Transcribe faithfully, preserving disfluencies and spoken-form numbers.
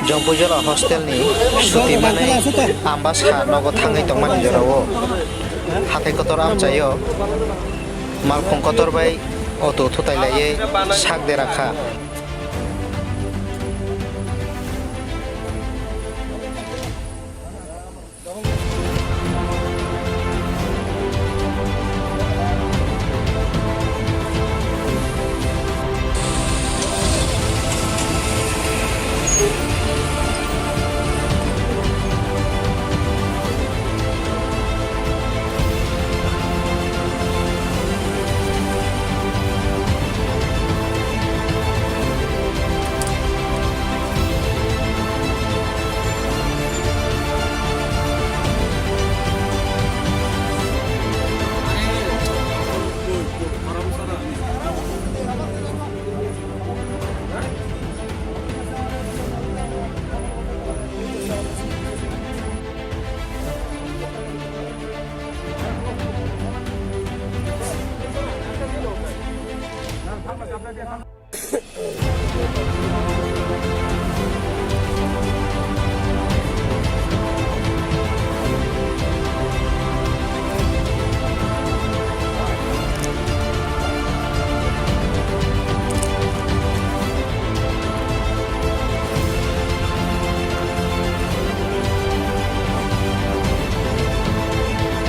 Jompuijala hostel ni suti manwi Ambasa nogo thangwi tongmani jorao hathai kotor amchaio malkhung kotor bai auto thutai laiwi sak dera kha.